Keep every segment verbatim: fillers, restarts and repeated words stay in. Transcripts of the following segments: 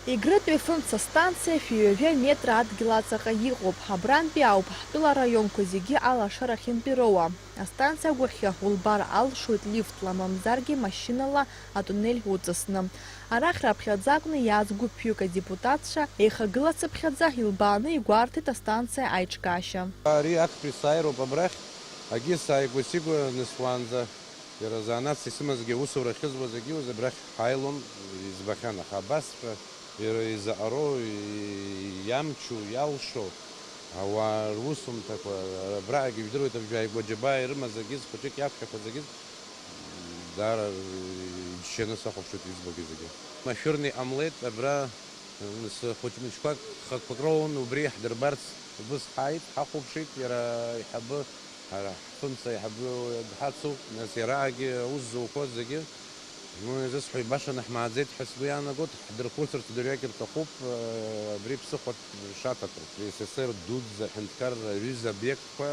Егрытәи Фымца станциа шәи ҩажәа метра адгьыл аҵаҟа иҟоуп. Абрантәи ауп ҳтәыла араионқәа зегьы алашара ахьынтәи роуа. Астанциа агәахьы улбар алшоит лифтла, мамзаргьы машьынала атуннель уҵасны. Арахь раԥхьаӡа акәны иааз гәыԥҩык адепутатцәа еихагылацыԥхьаӡа илбааны игәарҭеит астанциа аиҿкаашьа. Ари актәи сааироуп абрахь, агьы сааигәа-сигәа нысуаанӡа, иара занааҭс исымазгьы, аусура ахьызуа зегьы уз абрахь ҳааилон, избахьан, аха абасҵәҟьа иара изаҟароу, иамчу, иалшо, ауаа русумҭақәа, абраагьы ижәдыруеит, абжьааигәа џьабаа ирымаз агьыз, хәыҷык иаԥхьақәаз агьыз, даара иџьшьаны сахәаԥшуеит избогьы зегьы. Машәырны иҟамлеит, абра, схәыҷмыҷқәак, хақәак роун, убри иаҳдырбарц убыс ҳааит, ҳахәаԥшит, иара аиҳабы, ҳара ҳфымца аиҳабы дҳацуп, нас иараагьы аус зуқәоз зегьы, ну, изысҳәоит, баша ҳмааӡеит ҳәа сгәы иаанагоит, ҳдырхәыцырц дырҩегьых рҭахуп, абри ԥсыхәа шаҭатәу, С С С Р дуӡӡа аҳәынҭқарра аҩыза обиектқәа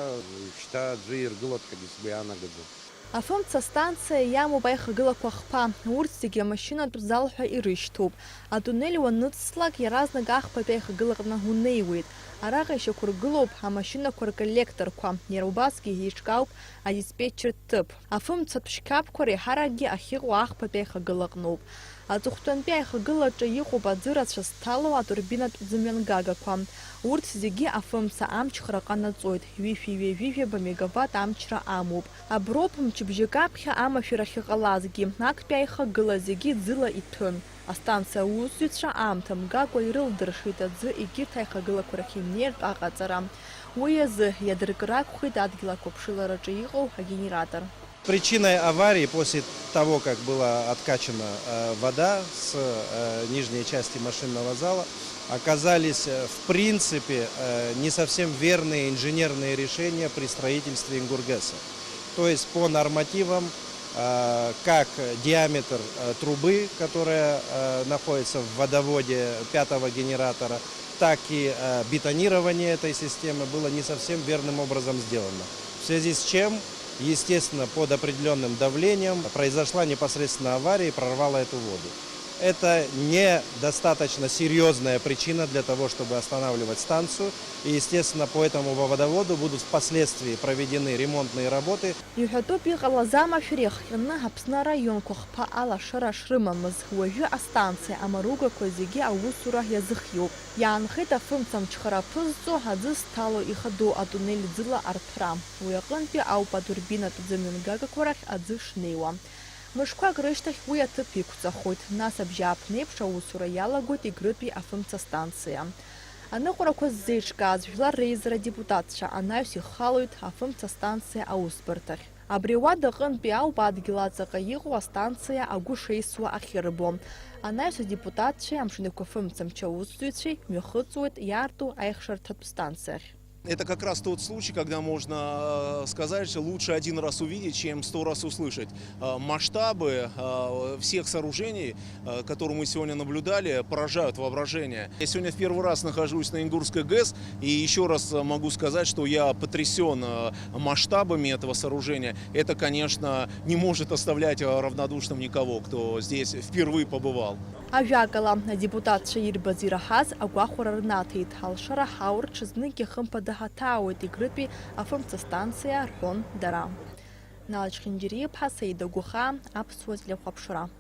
шьҭа аӡәы иргылоит ҳәагьы сгәы иаанагаӡом. Афымца станциа иамоуп аихагылақәа хԥа, урҭ зегьы амашьынатә зал ҳәа ирышьҭоуп. Атуннель уаныҵслак, иаразнак ахԥатәи аихагылаҟны унеиуеит. Араҟа ишьақәыргылоуп амашьынақәа рколлекторқәа, иара убасгьы еиҿкаауп адиспетчертә ҭыԥ. Афымцатә шьқьаԥқәа реиҳаракгьы ахьыҟоу ахԥатәи аихагылаҟноуп. Аҵыхәтәантәи аихагылаҿы иҟоуп аӡы рацәа зҭало атурбинатә ӡымҩангагақәа. Урҭ зегьы афымца амчхара ҟанаҵоит, ҩышәи ҩажәи жәаба мегаватт амчра амоуп. Аброуп мчыбжьык аԥхьа амашәыр ахьыҟалазгьы, актәи аихагыла зегьы ӡыла иҭәын. Астанциа аусзуҩцәа аамҭа мгакәа ирылдыршеит аӡы егьырҭ аихагылақәа рахь имнеиртә аҟаҵара. Уи азы иадыркыр акәхеит адгьыл ақәыԥшылараҿы иҟоу агенератор. Причиной аварии после того, как была откачана, э, вода с, э, нижней части машинного зала, оказались, э, в принципе, э, не совсем верные инженерные решения при строительстве Ингургеса. То есть по нормативам, э, как диаметр, э, трубы, которая, э, находится в водоводе пятого генератора, так и, э, бетонирование этой системы было не совсем верным образом сделано. В связи с чем, естественно, под определённым давлением произошла непосредственно авария и прорвало эту воду. Это недостаточно серьёзная причина для того, чтобы останавливать станцию. И, естественно, по этому водоводу будут впоследствии проведены ремонтные работы. Иҳәатәуп иҟалаз амашәыр иахҟьаны Аԥсны араионқәа хԥа алашара шрымамыз. Уажәы астанциа амаругақәа зегьы аусура иазыхиоуп. Иаанхеит афымца амчхара аԥызҵо, аӡы зҭало ихадоу атуннель ӡыла арҭәра. Уи аҟынтәи ауп атурбинатә ӡымҩангагақәа рахь аӡы шнеиуа. Мышқәак рышьҭахь уи аҭыԥ иқәҵахоит, нас абжьааԥнеиԥш аусура иалагоит Егрытәи афымца станциа. Аныҟәарақәа ззеиҿкааз жәлар реизара адепутатцәа анаҩс ихалоит афымца станциа аусбарҭахь. Абри ауада аҟынтәи ауп адгьыл аҵаҟа иҟоу астанциа агәы шеисуа ахьырбо. Анаҩс адепутатцәеи амшынеиқәа фымцамч аусзуҩцәеи мҩахыҵуеит иаарту аихшарҭатә станциахь. Это как раз тот случай, когда можно, э, сказать, что лучше один раз увидеть, чем сто раз услышать. Э, масштабы, э, всех сооружений, э, которые мы сегодня наблюдали, поражают воображение. Я сегодня в первый раз нахожусь на Ингурской ГЭС, и ещё раз, э, могу сказать, что я потрясён, э, масштабами этого сооружения. Это, конечно, не может оставлять, э, равнодушным никого, кто здесь впервые побывал. Ажәакала, адепутатцәа ирбаз ираҳаз агәахәара рнаҭеит, алшара ҳаур ҽазнык иахымԥада ҳаҭаауеит Егрытәи афымца станциа, рҳәон дара. Нал Чхинџьариа-иԥҳа, Саида Гәыхаа, Аԥсуа телехәаԥшра.